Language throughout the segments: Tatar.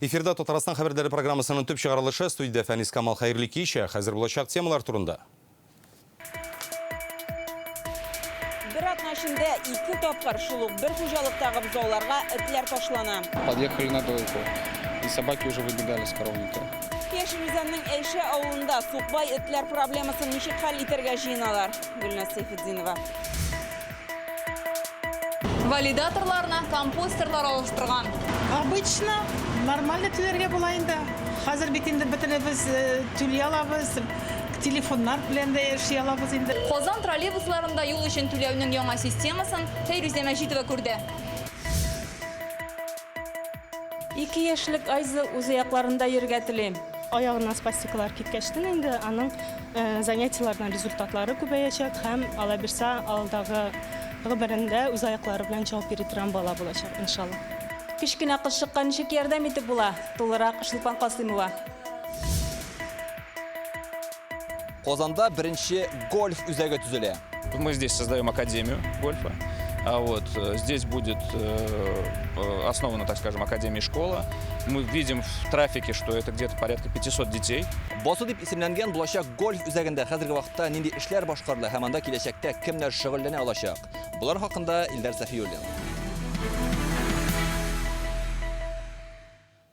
Эфирда Татарстан хәбәрләре программасының төп чыгарылышы. Студиядә Фәнис Камал хәерле кич. Ә хәзер булачак темалар турында. Бер атна эчендә ике тапкыр шул ук бер хуҗалыктагы бозауларга этләр ташлана. Подъехали на дойку, и собаки уже выбегали с коровника. Яшел Үзәннең Әйшә авылында сукбай этләр проблемасын ничек хәл итәргә җыеналар? Гөлназ Сәйфетдинова. Валидаторларны компостерлар алыштырган. Обычно нормально түләргә була инде. Хәзер бит инде бөтенебез түли алабыз, телефоннар белән дә яши алабыз инде. Казан троллейбусларында юл өчен түләүнең яңа системасын Фәйрүзә Мәҗитова күрде. Ике яшьлек Айза үз аякларында йөрергә тели. Аягыннан спастикалар киткәчтен инде аның занятиеләрдән результатлары күбәячәк һәм, алабирса, алдагы гомерендә үз аяклары белән чабып йөри торган бала булачак, иншалла. Кечкенә кызчыкка ничек ярдәм итеп була? Тулырак Чулпан Касыймова. Казанда беренче гольф үзәге төзелә. Мы здесь создаем академию гольфа. А вот э, здесь будет э, э, основана, так скажем, академия школа. Мы видим в трафике, что это где-то порядка 500 детей. Басу дип исемләнгән булачак гольф үзәгендә хәзерге вакытта нинди эшләр башкарыла һәм анда киләчәктә кемнәр шөгыльләнә алачак? Болар хакында Илдар Сафиуллин.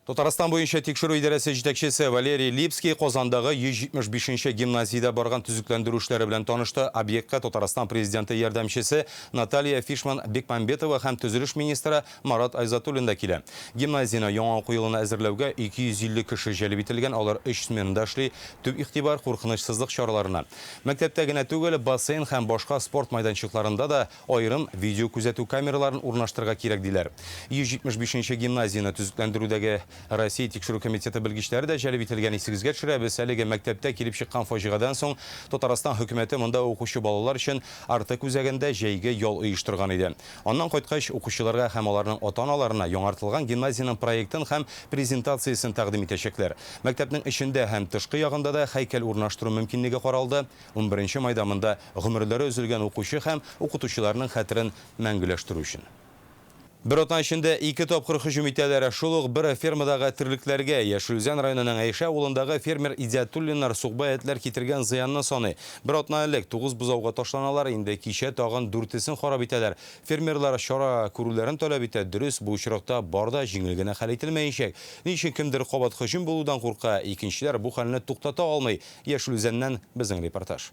Татарстан буенча тикшерү идарәсе җитәкчесе Валерий Липский Казандагы 175 нче гимназиядә барган төзекләндерү эшләре белән танышты. Объектка Татарстан Президенты ярдәмчесе Наталья Фишман-Бекмамбетова һәм төзелеш министры Марат Айзатуллин да килә. Гимназияне яңа уку елына әзерләүгә 250 кеше җәлеп ителгән, алар өч сменада эшли. Төп игътибар, куркынычсызлык чараларына. Мәктәптә генә түгел, бассейн һәм башка спорт майданчыкларында да Аерым видеокүзәтү камераларын урнаштырырга кирәк, диләр. 175 нче гимназияне төзекләндерүдәге Россия Тикшерү комитеты белгечләре дә җәлеп ителгән. Исегезгә төшерәбез, әлеге мәктәптә килеп чыккан фаҗигадән соң Татарстан хөкүмәте монда укучы балалар өчен Артек үзәгендә җәйге ял оештырган иде. Аннан кайткач, укучыларга һәм аларның ата-аналарына яңартылган гимназиянең проектын һәм презентациясен тәкъдим итәчәкләр. Мәктәпнең эчендә һәм тышкы ягында да һәйкәл урнаштыру мөмкинлеге каралды. Унберенче майда монда гомерләре өзелгән укучы һәм укытучыларның хәтерен мәңгеләштерү өчен. Бер атна эчендә ике тапкыр һөҗүм итәләр. Шул ук бер фермадагы терлекләргә Яшел Үзән районының Әйшә авылындагы фермер Идиатуллиннар сукбай этләр китергән зыянны саный. Бер атна элек тугыз бозауга ташланалар, инде кичә тагын дүртесен харап итәләр. Фермерлар чара күрүләрен таләп итә. Дөрес, бу очракта бар да җиңел генә хәл ителмәячәк. Ни өчен кемдер кабат һөҗүм булудан курка, икенчеләр бу хәлне туктата алмый. Яшел Үзәннән безнең репортаж.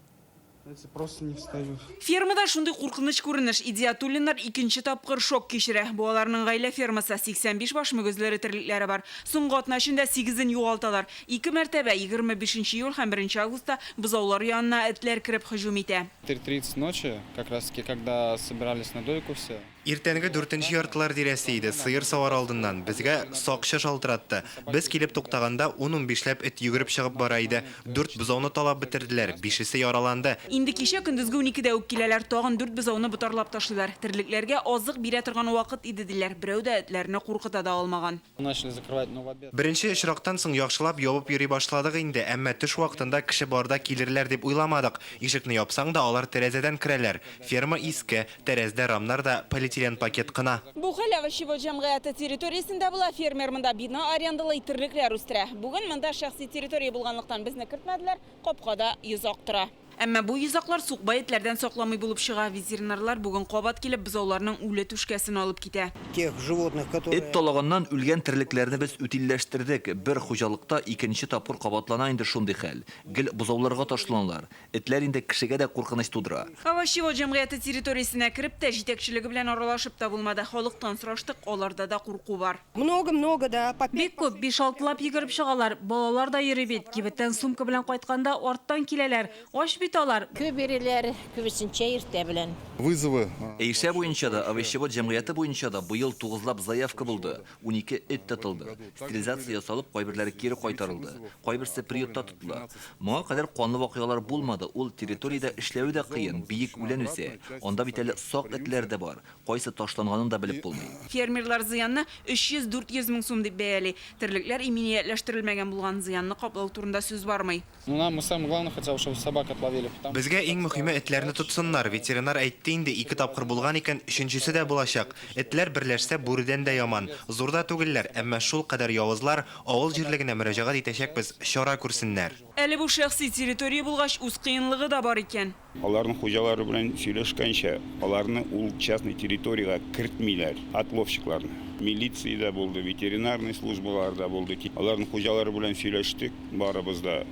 Фермада шундый куркыныч күренеш, Идиатуллиннар икенче тапкыр шок кичерә. Бу аларның гаилә фермасы, 85 баш мөгезле эре терлекләре бар. Соңгы атна эчендә сигезен югалталар. Ике мәртәбә, 25 нче июль һәм беренче августта бозаулар янына этләр кереп һөҗүм итә. 3:30 ночи, как раз таки, когда собирались на дойку все. Иртәнге дүртенче яртылар тирәсе иде, сыер савар алдыннан, безгә сакчы шалтыратты. Без килеп туктаганда, ун-унбишләп эт йөгереп чыгып бара иде. Дүрт бозауны талап бетерделәр, бишесе яраланды. Инде кичә көндезге уникедә үк киләләр, тагын дүрт бозауны ботарлап ташлыйлар. Терлекләргә азык бирә торган вакыт иде, диләр. Берәү дә этләрне куркыта да алмаган. Беренче очрактан соң яхшылап ябып йөри башладык инде, әмма төш вакытында кеше барда килерләр дип уйламадык. Ишекне япсаң да, алар тәрәзәдән керәләр. Ферма иске, тәрәздә рамнар да полиэтилен пакет кына. Бу хәл Овощевод җәмгыяте территориясендә була. Фермер монда бина арендалый, терлекләр үстерә. Бүген монда шәхси территория булганлыктан безне кертмәделәр, капкада йозак тора. Әмма бу йозаклар сукбай этләрдән сакламый булып чыга. Ветеринарлар бүген кабат килеп, бозауларның үле түшкәсен алып китә. Эт талаганнан үлгән терлекләрне без үтилләштердек. Бер хуҗалыкта икенче тапкыр кабатлана инде шундый хәл. Гел бозауларга ташланалар. Этләр инде кешегә дә куркыныч тудыра. Овощевод җәмгыяте территориясенә кереп тә, җитәкчелеге белән аралашып та булмады. Халыктан сораштык, аларда да курку бар. Много, много, да, по Бик күп, биш-алтылап йөгереп чыгалар. Балалар да йөри бит. Кибеттән сумка белән кайтканда арттан киләләр. Ач бит алар. Күп йөриләр, күбесенчә иртә белән. Вызовы. Әйшә буенча да, Овощевод җәмгыяте буенча да быел тугызлап заявка булды. Унике эт тотылды. Стерилизация ясалып, кайберләре кире кайтарылды. Кайберсе приютта тотыла. Моңа кадәр канлы вакыйгалар булмады, ул территориядә эшләве дә кыен, биек үлән үсә. Анда бит әле сак этләр дә бар, кайсы ташланганын да белеп булмый. Фермерлар зыянны 300-400 мең сум дип бәяли. Терлекләр иминиятләштерелмәгән булган, зыянны каплау турында сүз бармый. Ну нам мы самое главное хотя бы, чтобы собак отловили, потому Безгә иң мөһиме этләрне тотсыннар, ветеринар әйтте. Бетте инде, ике тапкыр булган икән, өченчесе дә булачак. Этләр берләшсә, бүредән дә яман. Зур да түгелләр, әмма шулкадәр явызлар, авыл җирлегенә мөрәҗәгать итәчәкбез, чара күрсеннәр. Әле бу шәхси территория булгач, үз кыенлыгы да бар икән. Аларның хуҗалары белән сөйләшкәнчә, аларны ул частный территориягә кертмиләр, отловщикларны. Милиция дә булды, ветеринарный службалар да булды. Аларның хуҗалары белән сөйләштек, барыбыз да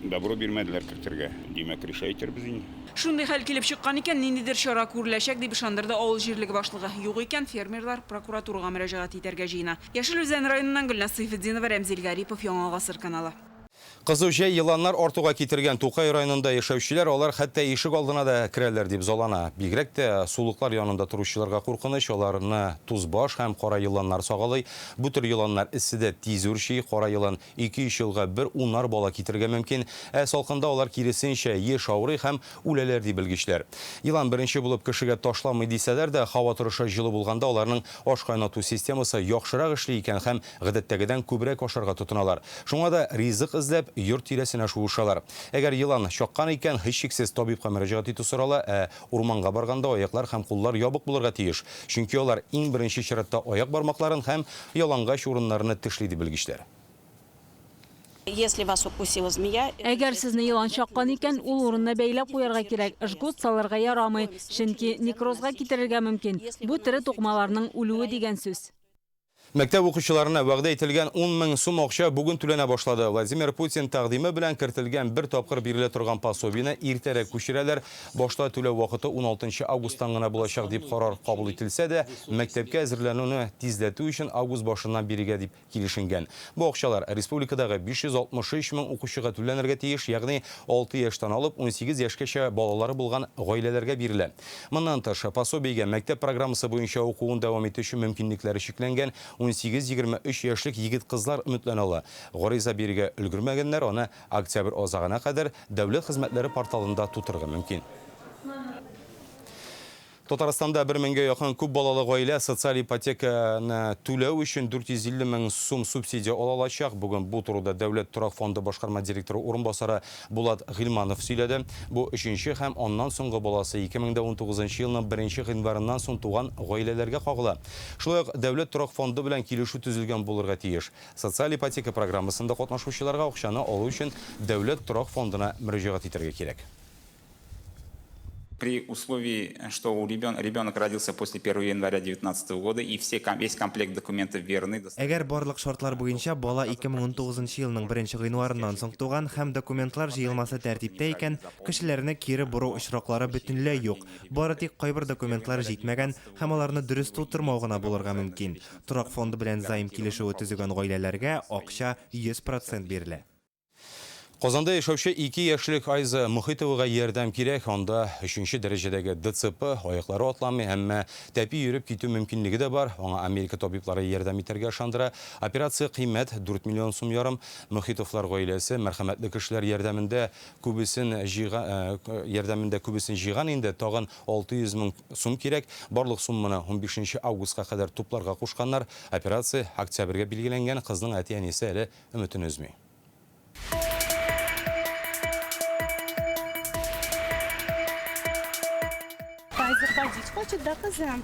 добро бирмәделәр кертергә. Димәк, решать итәрбез инде. Шундый хәл килеп чыккан икән, ниндидер чара күреләчәк, дип ышандырды авыл җирлеге башлыгы. Юк икән, фермерлар прокуратурага мөрәҗәгать итәргә җыена. Яшел Үзән районыннан Гөлназ Сыйфетдинова, Рәмзил Гарипов, Яңа Гасыр каналы. Кызу җәй еланнар артуга китергән. Тукай районында яшәүчеләр алар хәтта ишек алдына да керәләр дип залана. Бигрәк тә сулыклар янында торучыларга куркыныч, аларны тузбаш һәм кара еланнар сагалый. Бу төр еланнар эсседә тиз үрчи, кара елан 2-3 елга бер унар бала китерергә мөмкин. Ә салкында алар киресенчә еш авырый һәм үләләр ди белгечләр. Елан беренче булып кешегә ташламый дисәләр дә, һава торышы җылы булганда аларның аш кайнату системасы яхшырак эшли икән һәм гадәттәгедән күбрәк ашарга тотыналар. Шуңа да ризык эзләп, йорт тирәсенә шуышалар. Әгәр елан чаккан икән, һичшиксез табибка мөрәҗәгать итү сорала, ә урманга барганда аяклар һәм куллар ябык булырга тиеш. Чөнки алар иң беренче чиратта аяк бармакларын һәм ялангач урыннарны тешли, ди белгечләр. Если вас укусила змея. Әгәр сезне елан чаккан икән, ул урынны бәйләп куярга кирәк, жгут салырга ярамый, чөнки некрозга китерергә мөмкин. Бу тере тукымаларның үлүе дигән сүз. Мәктәп укучыларына вәгъдә ителгән 10 мең сум акча бүген түләнә башлады. Владимир Путин тәкъдиме белән кертелгән бер тапкыр бирелә торган пособиене иртәрәк күчерәләр. Башта түләү вакыты 16 августтан гына булачак дип карар кабул ителсә дә, мәктәпкә әзерләнүне тизләтү өчен август башыннан бирергә дип килешенгән. Бу акчалар республикадагы 563 мең укучыга түләнергә тиеш, ягъни 6 яшьтән алып 18 яшькәчә балалары булган гаиләләргә бирелә. Моннан тыш, пособиегә мәктәп программасы буенча укуын дәвам итү өчен мөмкинлекләре чикләнгән 18-23 яшьлек егет-кызлар өметләнә ала. Гариза бирергә өлгермәгәннәр аны октябрь азагына кадәр Дәүләт хезмәтләре порталында тутырырга мөмкин. Татарстанда бер меңгә якын күп балалы гаилә социаль ипотеканы түләү өчен 450 мең сум субсидия ала алачак. Бүген бу турыда Дәүләт торак фонды башкарма директоры урынбасары Булат Гыйльманов сөйләде. Бу өченче һәм аннан соңгы баласы 2019 елның беренче гыйнварыннан соң туган гаиләләргә кагыла. Шулай ук Дәүләт торак фонды белән килешү төзелгән булырга тиеш. Социаль ипотека программасында катнашучыларга акчаны алу өчен Дәүләт торак фондына мөрәҗәгать итәргә кирәк. При условии, что у ребен, ребенок родился после 1 января 2019 года и все, весь комплект документов верны. Әгәр барлык шартлар буенча бала 2019 елның 1 гыйнварыннан соң туган һәм документлар җыелмасы тәртиптә икән, кешеләрне кире бору очраклары бөтенләй юк. Бары тик кайбер документлар җитмәгән һәм аларны дөрес тутырмау гына булырга мөмкин. Торак фонды белән займ килешүе төзегән гаиләләргә акча 100 процент бирелә. Казанда яшәүче 2 яшьлек Айза Мөхитовага ярдәм кирәк. Анда өченче дәрәҗәдәге ДЦП, аяклары атламый, әмма тәпи йөреп китү мөмкинлеге дә бар. Аңа Америка табиблары ярдәм итәргә ышандыра. Операция кыйммәт, 4 миллион сум ярым. Мөхитовлар гаиләсе мәрхәмәтле кешеләр ярдәмендә күбесен җыйган, ярдәмендә күбесен җыйган инде, тагын 600 мең сум кирәк. Барлык сумманы 15 августка кадәр тупларга кушканнар. Операция октябрьгә билгеләнгән, кызның әти-әнисе әле өметен өзми. Айза ходить хочет, да, кызым?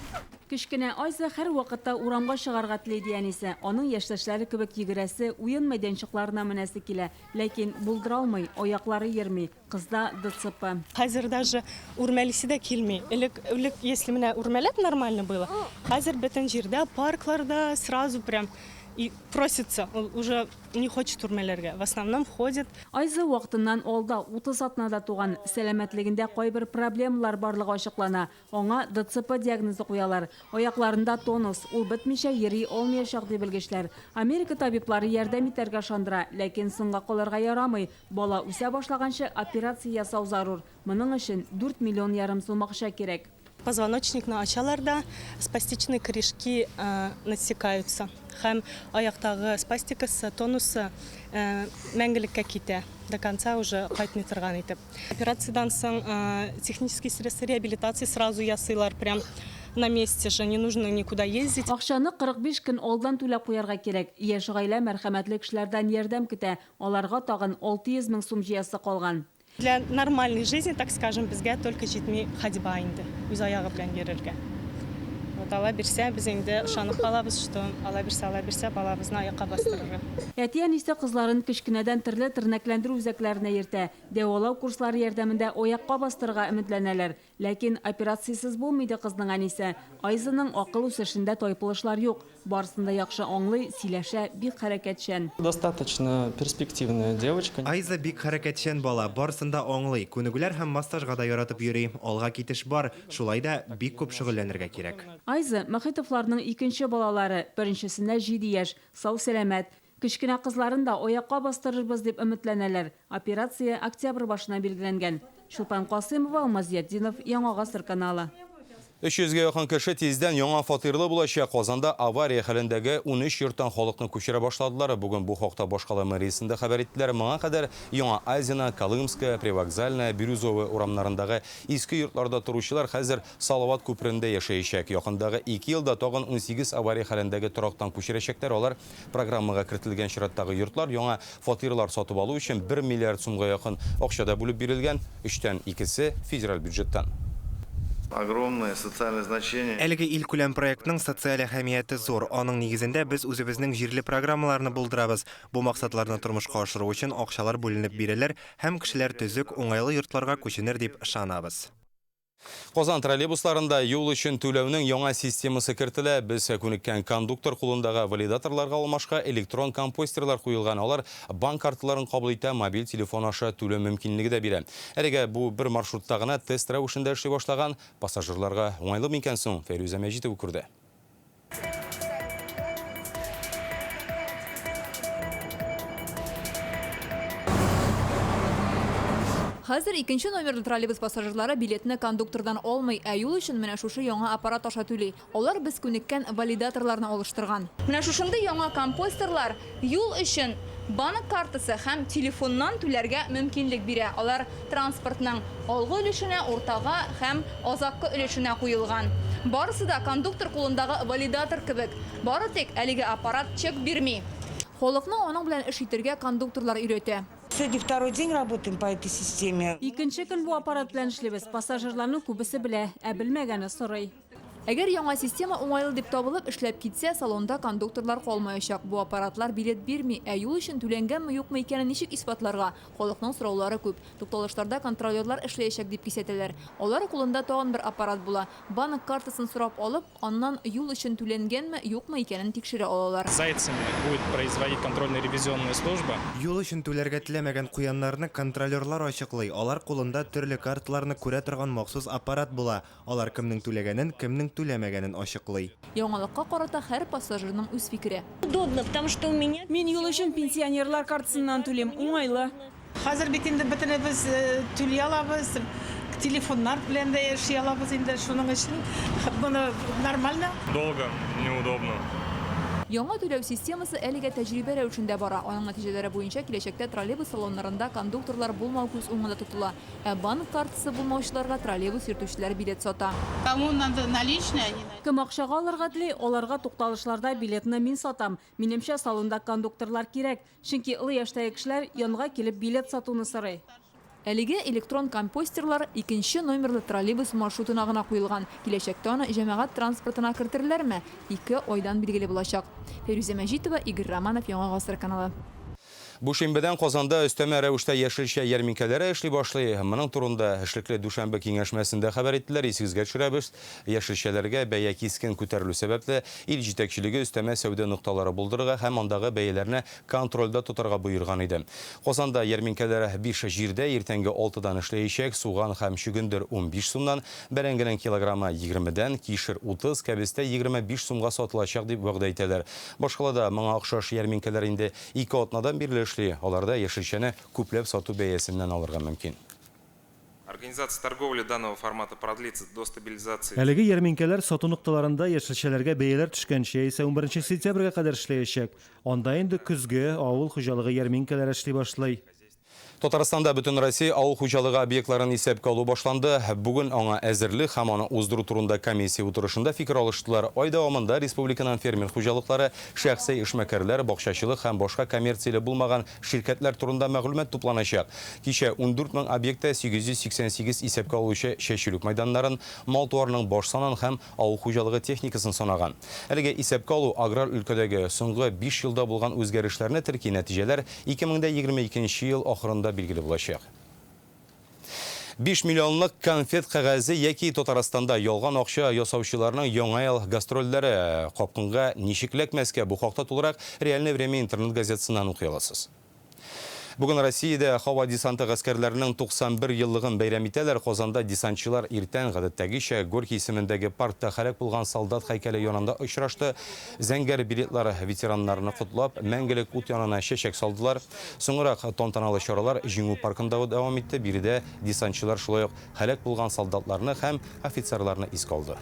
Кечкенә Айза һәрвакытта урамга чыгарга тели, ди әнисе. Аның яшьтәшләре кебек йөгерәсе, уен мәйданчыкларына менәсе килә. Ләкин булдыра алмый, аяклары йөрми. Кызда ДЦП. Хәзер даже үрмәлисе дә килми. Элек, элек, если менә үрмәләп нормально было, хәзер бөтен җирдә, паркларда сразу прям и просится, ул уже не хочет үрмәләргә. В основном ходит. Айза вакытыннан алда, 30 атнада туган. Сәламәтлегендә кайбер проблемалар барлыгы ачыклана. Аңа ДЦП диагнозы куялар. Аякларында тонус, ул бетмичә йөри алмаячак, ди белгечләр. Америка табиблары ярдәм итәргә ышандыра, ләкин соңга калырга ярамый. Бала үсә башлаганчы операция ясау зарур. Моның өчен 4 миллион ярым сум акча кирәк. Позвоночникны ачалар да, спастичные корешки надсекаются. Һәм аяктагы спастикасы, тонусы мәңгелеккә китә. До конца уже кайтмый торган итеп. Операциядән соң технические средства реабилитации сразу ясыйлар, прям на месте же, не нужно никуда ездить. Акчаны 45 көн алдан түләп куярга кирәк. Яшь гаилә мәрхәмәтле кешеләрдән ярдәм көтә. Аларга тагын 600 мең сум җыясы калган. Для нормальной жизни, так скажем, безгә только җитми ходьба инде, үз аягы белән йөрергә. Вот Алла бирсә, без инде ышанып калабыз, что Алла бирсә, Алла бирсә, балабызны аякка бастырырга. Әти-әнисе кызларын кечкенәдән төрле тернәкләндерү үзәкләренә йөртә. Дәвалау курслары ярдәмендә аякка бастырырга өметләнәләр. Ләкин операциясез булмый, ди кызның әнисе. Айзаның акыл үсешендә тайпылышлар юк. Барысын да яхшы аңлый, сөйләшә, бик хәрәкәтчән. Достаточно перспективная девочка. Айза бик хәрәкәтчән бала, барысын да аңлый, күнегүләр һәм массажга да яратып йөри. Алга китеш бар, шулай да бик күп шөгыльләнергә кирәк. Айза, Мөхитовларның икенче балалары, беренчесенә җиде яшь, сау-сәламәт. Кечкенә кызларын да аякка бастырырбыз дип өметләнәләр. Операция октябрь башына билгеләнгән. Чулпан Касыймова, Алмаз Зиятдинов, Яңа Гасыр каналы. 300 гә якын кеше тиздән яңа фатирлы булачак. Казанда авария хәлендәге 13 йорттан халыкны күчерә башладылар. Бүген бу хакта башкала мэриясендә хәбәр иттеләр. Моңа кадәр Яңа Азино, Колымская, Привокзальная, Бирюзовая урамнарындагы иске йортларда торучылар хәзер Салават күперендә яшәячәк. Якындагы ике елда тагын 18 авария хәлендәге торактан күчерәчәкләр. Алар программага кертелгән чираттагы йортлар яңа фатирлар сатып алу өчен 1 миллиард сумга якын акча да бүлеп бирелгән, өчтән икесе федераль бюджеттан. Огромное социальное значение. Әлеге илкүләм проектның социаль әһәмияте зур. Аның нигезендә без үзебезнең җирле программаларны булдырабыз. Бу максатларны тормышка ашыру өчен акчалар бүленеп бирелер һәм кешеләр төзек, уңайлы йортларга күченер дип ышанабыз. Казан троллейбусларында юл өчен түләүнең яңа системасы кертелә. Без күнеккән кондуктор кулындагы валидаторларга алмашка электрон компостерлар куелган. Алар банк карталарын кабул итә, мобиль телефон аша түләү мөмкинлеге дә бирә. Әлегә бу бер маршрутта гына тест рәвешендә эшли башлаган. Пассажирларга уңайлы микән соң? Фәйрүзә Мәҗитова күрде. Хәзер икенче номерлы троллейбус пассажирлары билетны кондуктордан алмый, ә юл өчен менә шушы яңа аппарат аша түли. Алар без күнеккән валидаторларны алыштырган. Менә шушындый яңа компостерлар юл өчен банк картасы һәм телефоннан түләргә мөмкинлек бирә. Алар транспортның алгы өлешенә, уртага һәм азаккы өлешенә куелган. Барысы да кондуктор кулындагы валидатор кебек. Бары тик әлеге аппарат чек бирми. Халыкны аның белән эш итәргә кондукторлар өйрәтә. Сегодня второй день работаем по этой системе. Икенче көн бу аппарат белән эшлибез. Пассажирларның күбесе белә, ә белмәгәне сорый. Әгәр яңа система уңайлы дип табылып, эшләп китсә, салонда кондукторлар калмаячак. Бу аппаратлар билет бирми, ә юл өчен түләнгәнме, юкмы икәнен ничек исбатларга? Халыкның сораулары күп. Тукталышларда контролерлар эшләячәк дип кисәтәләр. Алар кулында тагын бер аппарат була. Банк картасын сорап алып, аннан юл өчен түләнгәнме, юкмы икәнен тикшерә алалар. Зайцами будет производить контрольно-ревизионная служба. Юл өчен түләргә теләмәгән куяннарны контролерлар ачыклый. Алар кулында төрле карталарны күрә торган махсус аппарат була. Алар кемнең түләгәнен, кемнең түләмәгәнен ачыклый. Яңалыкка карата һәр пассажирның үз фикере. Удобно, потому что у меня... Мин юл өчен пенсионерлар картасыннан түлим, уңайлы. Хәзер бит инде бөтенебез түли алабыз, телефоннар белән дә яши алабыз инде, шуның өчен моны нормально. Долго, неудобно. Яңа түләү системасы әлегә тәҗрибә рәвешендә бара. Аның нәтиҗәләре буенча киләчәктә троллейбус салоннарында кондукторлар булмау күз уңында тотыла. Ә банк картасы булмаучыларга троллейбус йөртүчеләр билет сата. Кому надо наличные, они Кем акчага алырга тели, аларга тукталышларда билетны мин сатам. Минемчә, салонда кондукторлар кирәк. Чөнки олы яшьтәге кешеләр янга килеп билет сатуны сорый. Әлеге электрон компостерлар икенче номерлы троллейбус маршрутына гына куелган. Киләчәктә аны җәмәгать транспортына кертерләрме? Ике айдан билгеле булачак. Фәйрүзә Мәҗитова, Игорь Романов, Яңа Гасыр каналы. Бу шимбәдән Казанда өстәмә рәвештә яшелчә ярминкәләре эшли башлый. Моның турында эшлекле дүшәмбе киңәшмәсендә хәбәр иттеләр. Исегезгә төшерәбез, яшелчәләргә бәя кискен күтәрелү сәбәпле ил җитәкчелеге өстәмә сәүдә нокталары булдырырга һәм андагы бәяләрне контрольдә тотарга боерган иде. Казанда ярминкәләр 5 җирдә иртәнге 6-дан эшләячәк. Суган һәм чөгендер 15 сумнан, бәрәңгенең килограммы 20-дән, кишер 30, кәбестә 25 сумга сатылачак дип вәгъдә итәләр. Башкалада моңа охшаш ярминкәләр инде 2 атнадан бирле эшли. Аларда яшелчәне күпләп сату бәясеннән алырга мөмкин. Организация торговли данного формата продлится до стабилизации. Әлеге ярминкәләр сату нокталарында яшелчәләргә бәяләр төшкәнче яисә 11 сентябрьгә кадәр эшләячәк. Анда инде көзге авыл хуҗалыгы ярминкәләре эшли башлый. Татарстанда Бөтенроссия авыл хуҗалыгы объектларын исәпкә алу башланды. Бүген аңа әзерлек һәм аны уздыру турында комиссия утырышында фикер алыштылар. Ай дәвамында республиканың фермер хуҗалыклары, шәхси эшмәкәрләр, бакчачылык һәм башка коммерцияле булмаган ширкәтләр турында мәгълүмат тупланачак. Кичә 14 мең объектта 888 исәпкә алучы чәчүлек мәйданнарын, мал-туарның баш санын һәм авыл хуҗалыгы техникасын санаган. Әлеге исәпкә алу аграр өлкәдәге соңгы биш елда булган үзгәрешләрне терки, нәтиҗәләр 2022 нче ел ахырында билгеле булачак. 5 миллионлык конфет кәгазе яки Татарстанда ялган акча ясаучыларның яңа ел гастрольләре капкынга ничек эләкмәскә, бу хакта тулырак Реальное время интернет газетасыннан укый аласыз. Бүген Россиядә һава десанты гаскәрләренең 91 еллыгын бәйрәм итәләр. Казанда десантчылар иртән, гадәттәгечә, Горький исемендәге паркта һәлак булган солдат һәйкәле янында очрашты. Зәңгәр беретлар ветераннарны котлап, мәңгелек ут янына чәчәк салдылар. Соңрак тантаналы чаралар Җиңү паркында дәвам итте. Биредә десантчылар шулай ук һәлак булган солдатларны һәм офицерларны искә алды.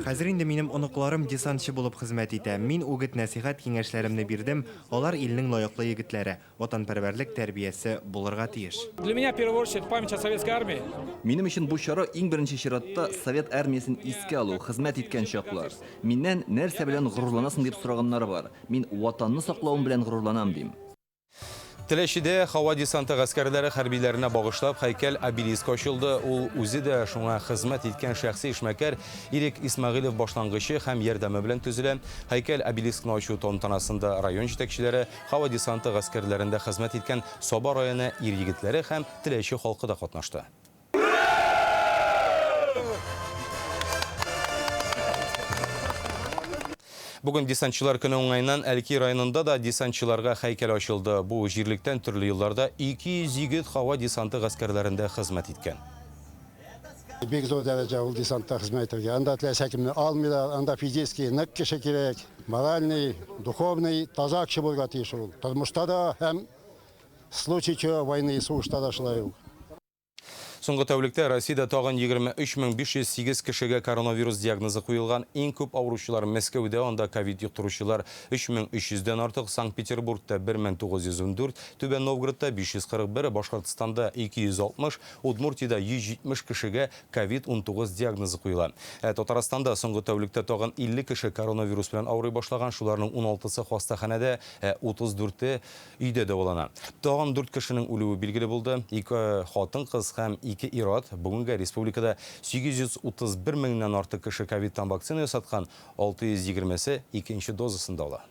Хәзер инде минем оныкларым десантчы булып хезмәт итә. Мин үгет-нәсыйхәт киңәшләремне бирдем, алар илнең лаеклы егетләре. Ватанпәрвәрлек тәрбиясе булырга тиеш. Для меня, в первую очередь, память о советской армии. Минем өчен бу чара иң беренче чиратта Совет армиясен искә алу, хезмәт иткән чаклар. Миннән нәрсә белән горурланасың дип сораганнары бар. Мин Ватанны саклавым белән горурланам, дим. Теләчедә һава десанты гаскәрләре хәрбиләренә багышлап һәйкәл-обелиск ачылды. Ул үзе дә шуңа хезмәт иткән шәхси эшмәкәр Ирек Исмәгыйлев башлангычы һәм ярдәме белән төзелә. Һәйкәл-обелискны ачу тантанасында район җитәкчеләре, Һава десанты гаскәрләрендә хезмәт иткән Саба районы ир-егетләре һәм Теләче халкы да катнашты. Бүген десантчылар көне уңаеннан Әлки районында да десантчыларга һәйкәл ачылды. Бу җирлектән төрле елларда 200 егет һава десанты гаскәрләрендә хезмәт иткән. Бик зур дәрәҗә ул десантта хезмәт итәргә. Анда теләсә кемне алмыйлар, анда физически нык кеше кирәк, моральный, духовный таза кеше булырга тиеш ул. Тормышта да һәм случай чего войны, сугышта да шулай ук. Соңгы тәүлектә Россиядә тагын 23 508 кешегә коронавирус диагнозы куелган. Иң күп авыручылар Мәскәүдә, анда ковид йоктыручылар 3300 дән артык, Санкт-Петербургта 1914, Түбән Новгородта 541, Башкортстанда 260, Удмуртиядә 170 кешегә ковид-19 диагнозы куела. Ә Татарстанда соңгы тәүлектә тагын 50 кеше коронавирус белән авырый башлаган, шуларның уналтысы хастаханәдә, ә 34-е өйдә дәвалана. Тагын дүрт кешенең үлүе билгеле булды, ике хатын-кыз һәм ике ир-ат. Бүгенгә республикада 831 меңнән артык кеше ковидтан вакцина ясаткан, 620-се икенче дозасын да ала.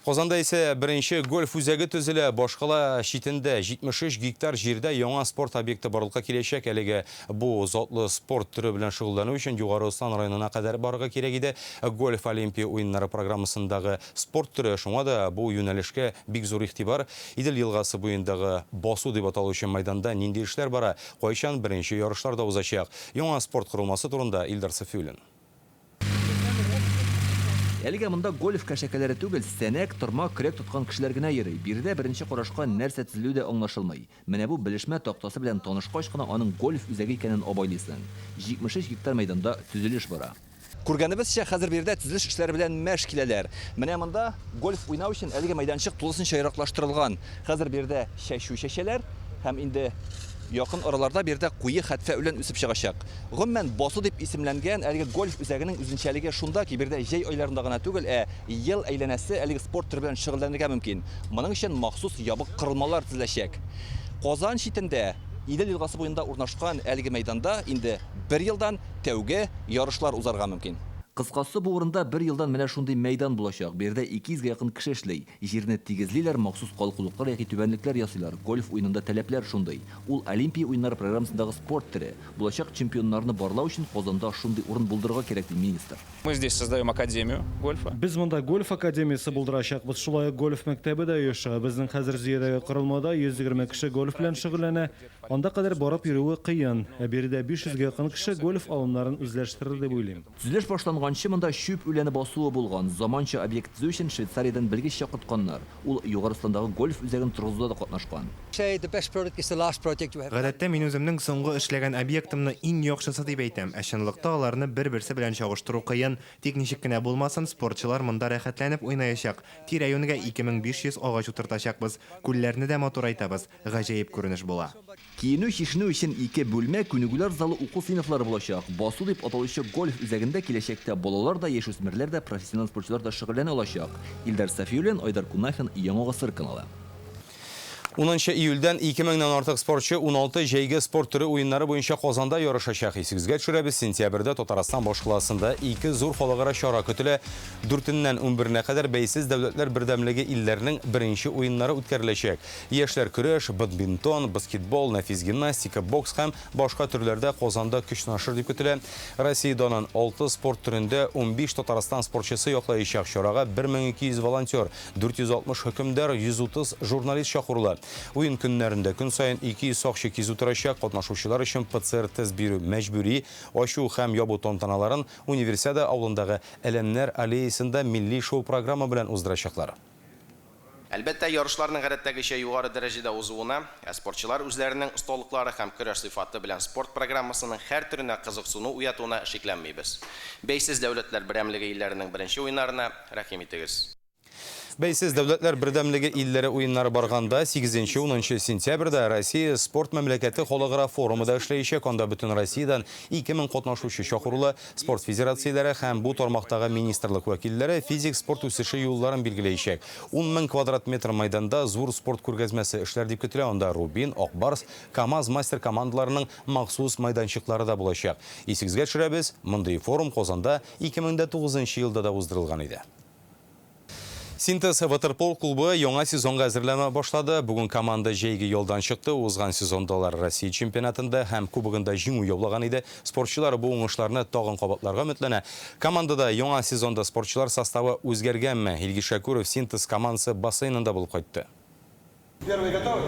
Казанда исә беренче гольф үзәге төзелә. Башкала читендә 73 гектар җирдә яңа спорт объекты барлыкка киләчәк. Әлегә бу затлы спорт төре белән шөгыльләнү өчен Югары Ослан районына кадәр барырга кирәк иде. Гольф Олимпия уеннары программасындагы спорт төре, шуңа да бу юнәлешкә бик зур игътибар. Идел елгасы буендагы басу дип аталучы мәйданда нинди эшләр бара, кайчан беренче ярышлар да узачак? Яңа спорт корылмасы турында Илдар Сафиуллин. Әлегә монда гольф кәшәкәләре түгел, сәнәк, тырма, көрәк тоткан кешеләр генә йөри. Биредә беренче карашка нәрсә төзелүе дә аңлашылмый. Менә бу белешмә тактасы белән танышкач кына аның гольф үзәге икәнен абайлыйсың. 73 гектар мәйданда төзелеш бара. Күргәнебезчә, хәзер биредә төзелеш эшләре белән мәш киләләр. Менә монда гольф уйнау өчен әлеге мәйданчык тулысынча яраклаштырылган. Хәзер биредә чәчү чәчәләр һәм инде якын араларда биредә куе хәтфә үлән үсеп чыгачак. Гомумән, басу дип исемләнгән әлеге гольф үзәгенең үзенчәлеге шунда ки, биредә җәй айларында гына түгел, ә ел әйләнәсе әлеге спорт төре белән шөгыльләнергә мөмкин. Моның өчен махсус ябык корылмалар төзеләчәк. Казан читендә, Идел елгасы буенда урнашкан әлеге мәйданда инде бер елдан тәүге ярышлар узарга мөмкин. Кыскасы, бу урында бер елдан менә шундый мәйдан булачак. Биредә 200 гә якын кеше эшли. Җирне тигезлиләр, махсус калкулыклар яки түбәнлекләр ясыйлар. Гольф уенында таләпләр шундый. Ул Олимпия уеннары программасындагы спорт төре. Булачак чемпионнарны барлау өчен Казанда шундый урын булдырырга кирәк, ди министр. Мы здесь создаем академию гольфа. Без монда гольф академиясе булдырачакбыз. Шулай ук гольф мәктәбе дә оеша. Безнең хәзер Зөядәге корылмада 120 кеше гольф белән шөгыльләнә. Анда кадәр барып йөрүе кыен. Ә биредә 500 гә якын кеше гольф алымнарын үзләштерер дип уйлыйм. Төзелеш башлангач, Салынганчы монда чүп үләне басуы булган. Заманча объект төзү өчен Швейцариядән белгеч чакыртканнар. Ул Югары Осландагы гольф үзәген торгызуда да катнашкан. Гадәттә мин үземнең соңгы эшләгән объектымны иң яхшысы дип әйтәм, ә чынлыкта аларны бер-берсе белән чагыштыру кыен. Тик ничек кенә булмасын, спортчылар монда рәхәтләнеп уйнаячак. Тирә-юньгә 2500 агач утыртачакбыз. Күлләрне дә матурайтабыз. Гаҗәеп күренеш була. Киенү-чишенү өчен ике бүлмә, күнегүләр залы, уку сыйныфлары булачак. Басу дип аталучы гольф үзәгендә киләчәктә балалар да, яшүсмерләр дә, профессиональ спортчылар да шөгыльләнә алачак. Илдар Сафиуллин, Айдар Кунафин, Яңа гасыр каналы. 10 июльдән 2000 нән артык спортчы 16 җәйге спорт төре уеннары буенча Казанда ярышачак. Исегезгә төшерәбез, сентябрьдә Татарстан башкаласында ике зур халыкара чара көтелә. Дүртеннән унберенә кадәр Бәйсез дәүләтләр бердәмлеге илләренең беренче уеннары үткәреләчәк. Яшьләр көрәш, бадминтон, баскетбол, нәфис гимнастика, бокс һәм башка төрләрдә Казанда көч сынашыр дип көтелә. Россия данын алты спорт төрендә 15 Татарстан спортчысы яклаячак. Чарага 1200 волонтер, 460 хөкемдар, 130 журналист чакырыла. Уен көннәрендә көн саен 200 сакчы кизү торачак. Катнашучылар өчен ПЦР-тест бирү мәҗбүри. Ачу һәм ябу тантаналарын Универсиада авылындагы Әләмнәр аллеясында милли шоу-программа белән уздырачаклар. Әлбәттә, ярышларның гадәттәгечә югары дәрәҗәдә узуына, ә спортчылар үзләренең осталыклары һәм көрәш сыйфаты белән спорт программасының һәр төренә кызыксыну уятуына шикләнмибез. Бәйсез дәүләтләр берәмлеге илләренең беренче уеннарына рәхим итегез. Бәйсез дәүләтләр бердәмлеге илләре уеннары барганда 8-10 сентябрьдә Россия спорт мәмләкәте халыкара форумы да эшләячәк. Анда бөтен Россиядән 2000 катнашучы чакырулы спорт федерацияләре һәм бу тармактагы министрлык вәкилләре физик спорт үсеше юлларын билгеләячәк. 10 мең квадрат метр майданда зур спорт күргәзмәсе эшләр дип көтелә. Анда Рубин, Ак Барс, КАМАЗ мастер командаларының махсус майданчыклары да булачак. Исегезгә төшерәбез, мондый форум Казанда 2009 елда да уздырылган иде. Синтез ватерпол клубы яңа сезонга әзерләнә башлады. Бүген команда җәйге ялдан чыкты. Узган сезонда алар Россия чемпионатында һәм кубогында җиңү яулаган иде. Спортчылар бу уңышларны тагын кабатларга өметләнә. Командада яңа сезонда спортчылар составы үзгәргәнме? Илгиз Шәкүров Синтез командасы бассейнында булып кайтты. Первый готовы?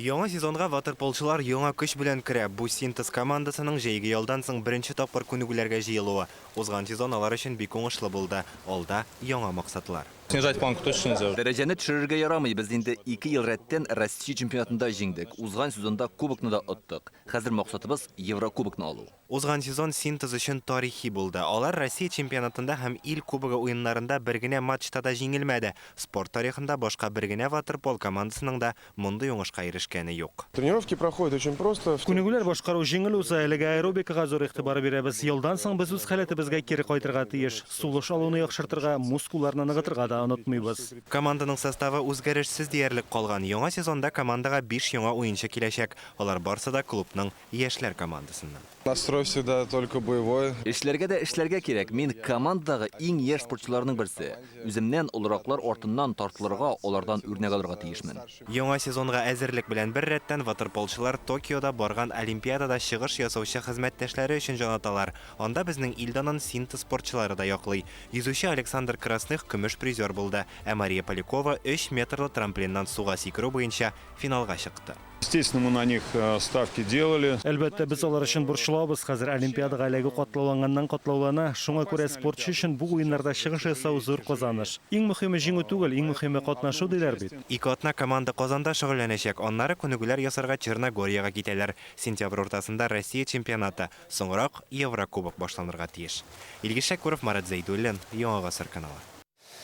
Яңа сезонга ватерполчылар яңа көч белән керә. Бу Синтез командасының җәйге ялдан соң беренче тапкыр күнегүләргә җыелуы. Узган сезон алар өчен бик уңышлы булды. Алда яңа максатлар. Снижать планку точно нельзя. Дәрәҗәне төшерергә ярамый. Без инде 2 ел рәттән Россия чемпионатында җиңдек. Узган сезонда кубокны да оттык. Хәзер максатыбыз Еврокубокны алу. Узган сезон Синтез өчен тарихи булды. Алар Россия чемпионатында һәм ил кубогы уеннарында бер генә матчта да җиңелмәде. Спорт тарихында башка бер генә ватерпол командасының да мондый уңышка ирешкәне юк. Тренировки проходят очень просто. Күнегүләр башкару җиңел уза, әлегә аэробикага зур игътибар бирәбез. Ялдан соң без үз халәтебезгә кире кайтырга тиеш. Сулыш алуны яхшыртырга, мускулларны ныгытырга да онытмыйбыз. Команданың составы үзгәрешсез диярлек калган. Яңа сезонда командага 5 яңа уенчы киләчәк. Алар барсы да клубның яшьләр командасыннан. Настрой всегда только боевой. Эшләргә дә эшләргә кирәк. Мин командадагы иң яшь спортчыларның берсе. Үземнән олыраклар артыннан тартылырга, алардан үрнәк алырга тиешмен. Яңа сезонга әзерлек белән бер рәттән ватерполчылар Токиода барган Олимпиадада чыгыш ясаучы хезмәттәшләре өчен җанаталар. Анда безнең ил данын Синтез спортчылары да яклый. Йөзүче Александр Красных көмеш призер булды, ә Мария Полякова 3 метрлы трамплиннан суга сикерү буенча финалга чыкты. Естественно, мы на них ставки делали. Әлбәттә, без алар өчен борчылабыз. Хәзер Олимпиадага эләгү катлауланганнан катлаулана. Шуңа күрә спортчы өчен бу уеннарда чыгыш ясау зур казаныш. Иң мөһиме җиңү түгел, иң мөһиме катнашу диләр бит. Ике атна команда Казанда шөгыльләнәчәк. Аннары күнегүләр ясарга Черногориягә китәләр. Сентябрь уртасында Россия чемпионаты, соңрак Еврокубок башланырга тиеш. Илгиз Шәкүров, Марат Зәйдуллин, Яңа гасыр каналы.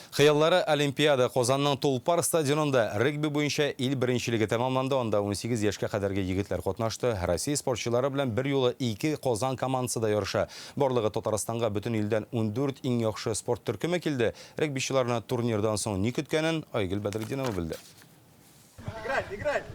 Хыяллары Олимпиада Казанның Тулпар стадионында регби буенча ил беренчелеге тәмамланды. Анда 18 яшькә кадәрге егетләр катнашты. Россия спортчылары белән бер юлы 2 Казан командасы да ярыша. Барлыгы Татарстанга бөтен илдән 14 иң яхшы спорт төркеме килде. Регбичыларны турнирдан соң ни көткәнен Айгөл Бәдретдинова белде.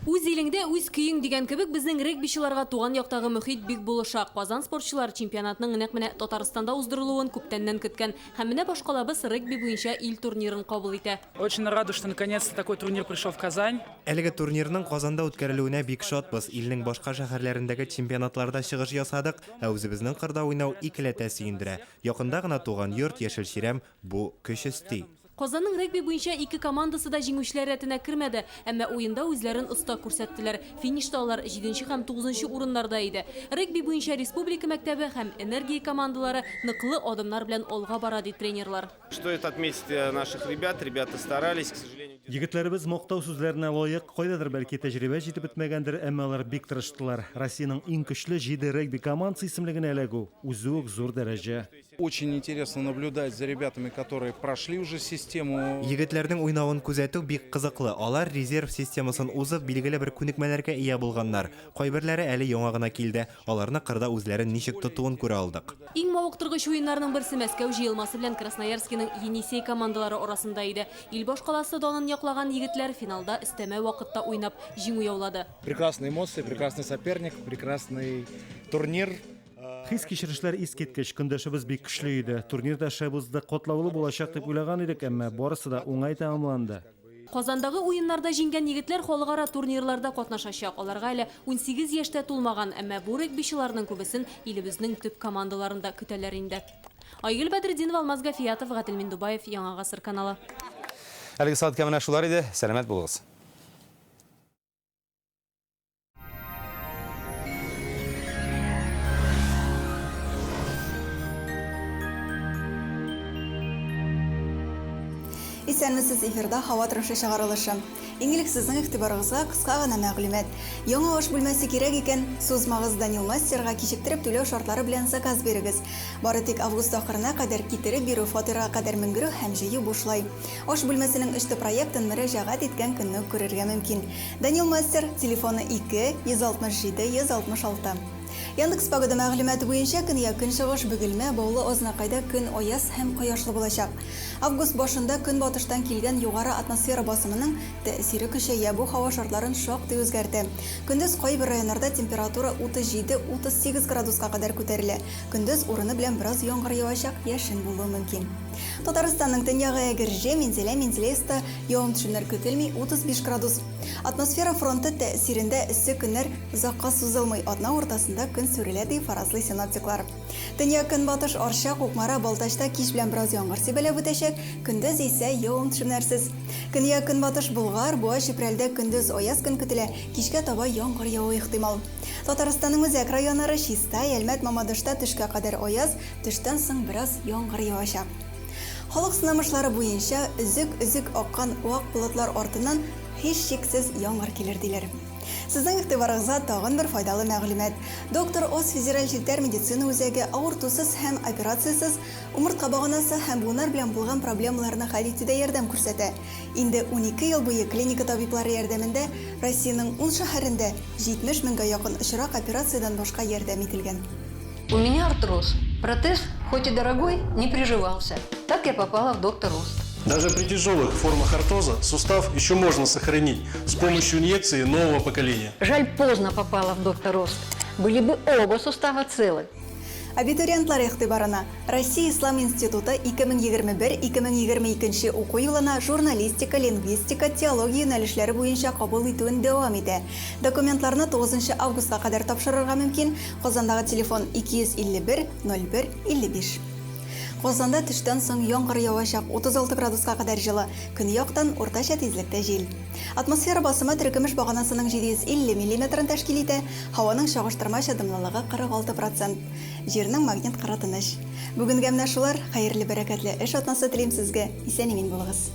Үз илеңдә үз көең дигән кебек безнең регбичыларга туган яктагы мөхит бик булыша. Казан спортчылары чемпионатның нәкъ менә Татарстанда уздырылуын күптәннән көткән. Һәм менә башкалабыз регби буенча ил турнирын кабул итә. Очень рада, что наконец-то такой турнир пришел в Казань. Әлеге турнирның Казанда үткәрелүенә бик шатбыз. Илнең башка шәһәрләрендәге чемпионатларда чыгыш ясадык, ә үзебезнең кырда уйнау икеләтә сөендерә. Якында гына туган йорт, яшел чирәм бу көч өсти. Казанның регби буенча ике командасы да җиңүчеләр рәтенә кермәде, әмма уенда үзләрен оста күрсәттеләр. Финишта алар җиденче һәм тугызынчы урыннарда иде. Регби буенча республика мәктәбе һәм Энергия командалары ныклы адымнар белән алга бара, ди тренерлар. Стоит отметить наших ребят, ребята старались, к сожалению. Егетләребез мактау сүзләренә лаек, кайдадыр бәлки тәҗрибә җитеп бетмәгәндер, әмма алар бик тырыштылар. Россиянең иң көчле җиде регби командасы исемлегенә эләгү, үзе үк зур дәрәҗә. Очень интересно наблюдать за ребятами, которые прошли уже систему. Егетләрнең уйнавын күзәтү бик кызыклы. Алар резерв системасын узып, билгеле бер күнекмәләргә ия булганнар. Кайберләре әле яңа гына килде. Аларны кырда үзләрен ничек тотуын күрә алдык. Иң мавыктыргыч уеннарның берсе Мәскәү җыелмасы белән Красноярскиның Енисей командалары арасында иде. Ил башкаласы данын яклаган егетләр финалда өстәмә вакытта уйнап, җиңү яулады. Прекрасные эмоции, прекрасный соперник, прекрасный турнир. Хис-кичерешләр искиткеч, көндәшебез бик көчле иде. Турнир да шәп узды, катлаулы булачак дип уйлаган идек, әмма барысы да уңай тәмамланды. Казандагы уеннарда җиңгән егетләр халыкара турнирларда катнашачак. Аларга әле 18 яшь тә тулмаган, әмма бу регбичыларның күбесен илебезнең төп командаларында көтәләр инде. Айгөл Бәдретдинова, Алмаз Гафиятов, Гадел Миндубаев, Яңа Гасыр каналы. Әлеге сәгатькә менә шулар иде. Сәламәт булыгыз. Исәнмесез, эфирда һава торышы чыгарылышы. Иң элек сезнең игътибарыгызга кыска гына мәгълүмат. Яңа аш бүлмәсе кирәк икән, сузмагыз Данил мастерга кичектереп түләү шартлары белән заказ бирегез. Бары тик август ахырына кадәр китереп бирү, фатирга кадәр менгерү һәм җыю бушлай. Аш бүлмәсенең өч төп проектын мөрәҗәгать иткән көнне үк күрергә мөмкин. Данил Мастер, телефоны 2 167 166. Яндекс Погода мәгълүматы буенча көньяк-көнчыгыш Бөгелмә, Баулы, Азнакайда көн аяз һәм кояшлы булачак. Август башында көнбатыштан килгән югары атмосфера басымының тәэсире көчәя, бу һава шартларын шактый үзгәртә. Көндез кайбер районнарда температура 37-38 градуска кадәр күтәрелә. Көндез урыны белән бераз яңгыр явачак, яшен булуы мөмкин. Татарстанның төньягы Әгерҗе, Минзәлә, Менделеевскта явым-төшемнәр көтелми, 35 градус. Атмосфера фронты тәэсирендә эссе көннәр озакка сузылмый, атна уртасында көн сүрелә, дип фаразлый синоптиклар. Төньяк-көнбатыш Арча, Кукмара, Балтачта кич белән бераз яңгыр сибәләп үтәчәк, көндез исә явым-төшемнәрсез. Көньяк-көнбатыш Болгар, Буа, Чүпрәлдә көндез аяз көн көтелә, кичкә таба яңгыр явуы ихтимал. Татарстанның үзәк районнары Чистай, Әлмәт, Мамадышта төшкә кадәр аяз, төштән соң бераз яңгыр явачак. Халык сынамышлары буенча, өзек-өзек аккан вак болытлар артыннан һичшиксез яңгыр килер диләр. Сезнең игътибарыгызга тагын бер файдалы мәгълүмат. Доктор Оз федераль челтәр медицина үзәге авыртусыз һәм операциясез умыртка баганасы һәм буыннар белән булган проблемаларны хәл итүдә ярдәм күрсәтә. Инде 12 ел буе клиника табиблары ярдәмендә Россиянең ун шәһәрендә 70 меңгә якын очрак операциядән башка ярдәм ителгән. У меня артроз. Протез, хоть и дорогой, не приживался. Так я попала в Доктор Ост. Даже при тяжелых формах артроза сустав еще можно сохранить с помощью инъекции нового поколения. Жаль, поздно попала в Доктор Ост. Были бы оба сустава целы. Абитуриентлар игътибарына! Россия Ислам институты 2021-2022 уку елына журналистика, лингвистика, теология юнәлешләре буенча кабул итүен дәвам итә. Документларны 9 августка кадәр тапшырырга мөмкин. Казандагы телефон 251 01 55. Казанда төштән соң яңгыр явачак, 36 градуска кадәр җылы, көньяктан уртача тизлектә җил. Атмосфера басымы терекөмеш баганасының 750 миллиметрын тәшкил итә, һаваның чагыштырмача дымлылыгы 46 процент. Җирнең магнит кыры тыныч. Бүгенгә менә шулар, хәерле бәрәкәтле эш атнасы телим сезгә, исән-имин булыгыз.